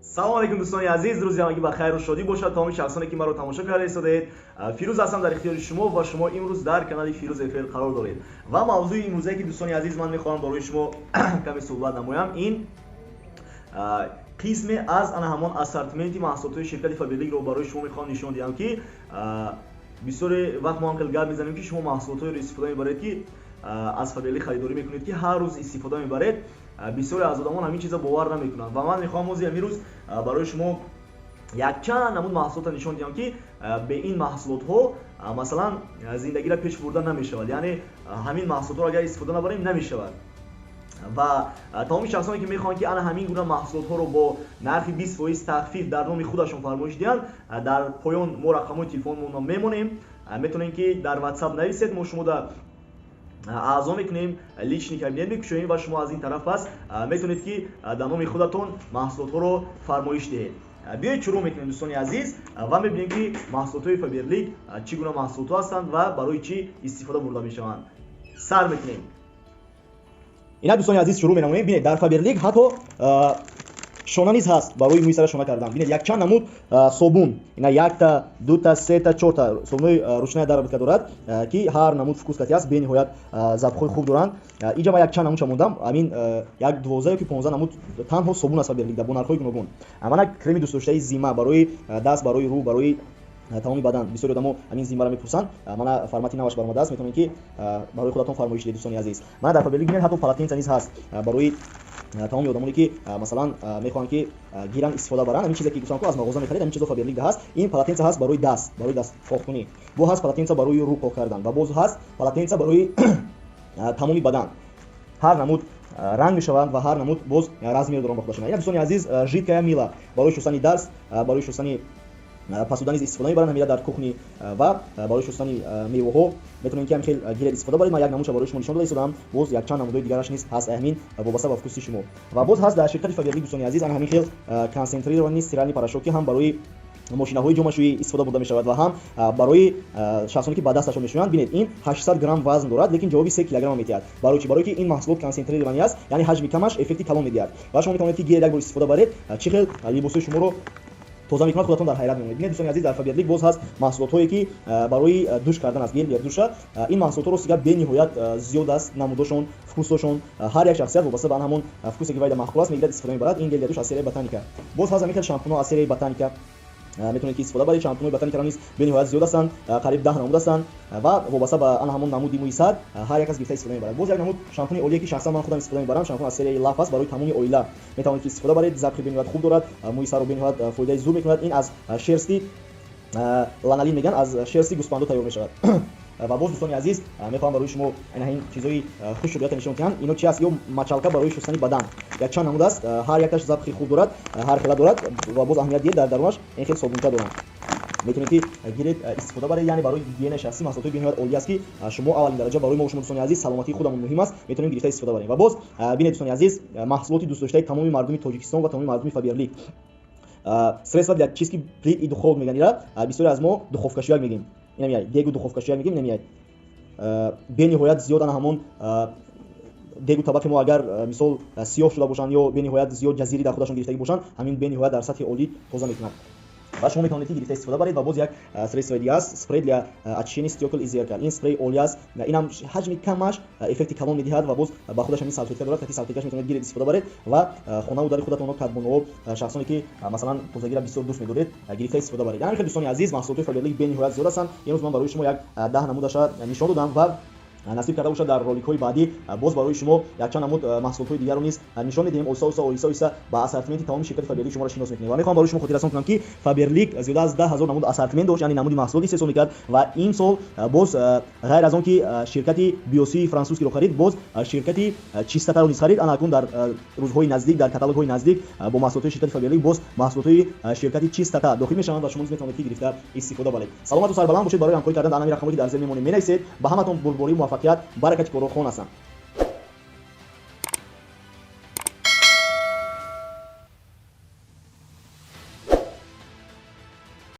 Салому алейкум, дӯстони азиз, рӯзи ҳамагӣ ба хайру шодӣ бошад. Тамоми шахсоне, ки маро тамошо карда истодаед, Фирӯз ҳастам дар ихтиёри шумо ва шумо имрӯз дар канали Фирӯз ФЛ қарор доред. Ва мавзӯи имрӯзае, ки, дӯстони азиз, ман мехоҳам барои шумо каме суҳбат намоям, ин қисме аз ана ҳамон ассортименти маҳсулотҳои ширкати Фаберликро барои шумо мехоҳам нишон диҳам, ки бисёре вақт мо ҳам хеле гап мезанем, ки шумо маҳсулотҳоеро истифода мебаред, ки аз Фаберлик харидорӣ мекунед, ки ҳар рӯз истифода мебаред. Бисёре аз одамон ҳамин чиза бовар намекунанд ва ман мехоҳам ҳози ҳамин барои шумо якчанд намуд маҳсулотро нишон диҳам, ки бе ин маҳсулотҳо, масалан, зиндагиро пеш бурда намешавад, яъне ҳамин маҳсулотҳоро агар истифода набарем, намешавад. Ва тамоми шахсоне, ки мехоҳанд, ки ана ҳамин гуна маҳсулотҳоро бо нархи 20% тахфиф дар номи худашон фармоиш диҳанд, дар поён мо рақамҳои телефонмонро мемонем, метавонем, ки дар WhatsApp нависед, мо шумо дар аъзо мекунем, личный кабинет мекушоем ва шумо аз ин тараф пас метавонед, ки дар номи худатон маҳсулотҳоро фармоиш диҳед. Биёед, шурӯъ мекунем, дӯстони азиз, ва мебинем, ки маҳсулотҳои Фаберлик чӣ гуна маҳсулотҳо ҳастанд ва барои чӣ истифода бурда мешаванд. Сар мекунем. Инак, дӯстони азиз, шурӯъ менамоем. Бинед, дар Фаберлик ҳатто шона низ ҳаст барои мӯи сара шона кардан. Бинед, якчанд намуд собун, ина якта, дута, сета, чорта собунҳои ручная доработка дорад, ки ҳар намуд вкус кати аст, бениҳоят запах ҳои хуб доранд. Инҷа ман якчанд намудша мондам, амин як 12 ёки 15 намуд танҳо собун аст Фаберликда бо нархҳои гуногун. Мана креми дӯстдоштаи зима барои даст, барои рӯ, барои тамоми бадан. Бисёри одамо ҳамин зимаро мепурсанд. Мана формати наваш баромадааст, метавонед, ки барои худатон фармоиш диҳед, дӯстони азиз. Мана дар Фаберлик, бинед, ҳатто полотенца низ ҳаст барои тамоми одамоне, ки, масалан, мехоҳанд, ки гиранд, истифода баранд. Ҳамин чизе, ки гуфтам, ку аз мағоза мехаред, ҳамин чизо Фаберлик ҳаст. Ин полотенца ҳаст барои даст, барои даст поккунӣ, бо ҳаст полотенца барои рӯ пок кардан ва боз ҳаст полотенца барои тамоми бадан. Ҳар намуд ранг мешаванд ва ҳар намуд боз размер доранд ба худашон. Ина, дӯстони азиз, жидкая мыло барои шустани даст, барои шустани посуда низ истифода мебаранд ҳамира дар кухни ва барои шустани меваҳо метавонем, ки ҳам хел гиред, истифода баред. Ман як намудша барои шумо нишон дода истодам, боз якчанд намудҳои дигараш низ ҳаст, ҳамин вобаста ба вкус и шумо. Ва боз ҳаст дар ширкати Фаберлик, дӯстони азиз, ана ҳамин хел концентрированный стиральный порошок, ки ҳам барои мошинаҳои ҷомашӯӣ истифода бурда мешавад ва ҳам барои шахсоне, ки ба дасташон мешӯянд. Бинед, ин 800 грамм вазн дорад, лекин ҷавоби 3 килограмм медиҳад. Барои чӣ? Барои ки ин маҳсулот концентрированный аст, яъне ҳаҷми камаш эффекти калон медиҳад. Ва шумо метавонед, ки гиред, як бор истифода баред, чӣ хел либосҳои шуморо тоза мекунад, худатон дар ҳайрат мемонед. Бинед, дӯстони азиз, дар Фаберлик боз ҳаст маҳсулотҳое, ки барои душ кардан аст, гель для душа. Ин маҳсулотҳо, рости гап, бениҳоят зиёд аст намудошон, вкус ошон. Ҳар як шахсият вобаста ба ҳамон вкус е, ки вайда маъқул аст, мегирад, истифода мебарад. Ин гель для душ аз серияи Ботаника. Боз ҳаст ҳамин хел шампунҳо аз серияи Ботаника, метавонед, ки истифода баред. Шампунҳои Ботаникаро низ бениҳоят зиёд ҳастанд, қариб 10 намуд ҳастанд ва вобаста ба ана ҳамон намуди мӯи сар ҳар як кас гирифта, истифода мебарад. Боз як намуд шампуни олие, ки шахсан ман худам истифода мебарам, шампун аз серияи Лаф аст, барои тамоми оила метавонед, ки истифода баред. Запах и бениҳоят хуб дорад, мӯи сарро бениҳоят фоидаи зур мекунад. Ин аз шерсти ланолин мегӯянд, аз шерсти гӯспандо тайёр мешавад. Ва боз, дӯстони азиз, мехоҳам барои шумо ин чизои хушрӯята нишон диҳам. Ино чи аст? Ё мочалка барои шустани бадан, якчанд намуд аст, ҳар якташ запах и хуб дорад, ҳар хела дорад. Ва боз аҳамият диҳед, дар дарунаш ин хел собунча доранд, метавонед, ки гиред, истифода баред. Яъне барои гигиенаи шахсӣ маҳсулотҳои бениҳоят олӣ аст, ки шумо аввалин дараҷа барои мо, шумо, дӯстони азиз, саломатии худамон муҳим аст, метавонем гирифта, истифода барем. Ва боз бинед, дӯстони азиз, маҳсулоти дӯстдоштаи тамоми мардуми Тоҷикистон ва тамоми мардуми Фаберлик, средства для чистки плит и духовок мегӯянд. Ира бисёре аз мо духовкашӯяк мегӯем, инамияй дегу духовкашӯяк мегӯем. Инамияй бениҳоят зиёд ана ҳамон дегу табақи мо агар, мисол, сиёҳ шуда бошанд ё бениҳоят зиёд ҷазирӣ дар худашон гирифтагӣ бошанд, ҳамин бениҳоят дар сатҳи олӣ тоза мекунад ва шумо метавонед, ки гирифта, истифода баред. Ва боз як средство и дига аст, спрей для очищения стёкол и зеркал. Ин спрей олӣ аст, инам ҳаҷми камаш эффекти калон медиҳад ва боз ба худаш ҳамин салфетка дорад. Кати салфеткаш метавонед гиред, истифода баред ва хонаву дари худатонро, кадбонуҳо, шахсоне, ки, масалан, тозагиро бисёр дӯст медоред, гирифта, истифода баред. Яъне хел, дӯстони азиз, маҳсулотҳои Фаберлик бениҳоят зиёд ҳастанд. Имрӯз ман барои шумо як 10 намудаша нишон додам ва насиб карда бошад, дар роликҳои баъдӣ боз барои шумо якчанд намуд маҳсулотҳои дигарро низ нишон медиҳем. Оҳиста оҳиста, оҳиста оҳиста ба ассортименти тамоми ширкати Фаберлик шуморо шинос мекунем. Ва мехоҳам барои шумо хотиррасон кунам, ки Фаберлик зиёда аз 10 000 намуд ассортимент дошт, яъне намуди маҳсулот истеҳсол мекард. Ва имсол боз ғайр аз он ки ширкати Биосии франсузскиро харид, боз ширкати Чистотаро низ харид. Ана акнун дар рӯзҳои наздик, дар каталогҳои наздик бо маҳсулотҳои ширкати Фаберлик боз маҳсулотҳои ширкати Чистота дохил мешаванд ва шумо низ метавонед, ки гирифта, истифода баред. Саломату сарбаланд бошед. Барои ҳамкорӣ кардан дар ҳамин рақамҳое, ки дар зер мемонем, менависед. Ба ҳаматон бурдборию муваффақият, баракати корро хон ҳастам.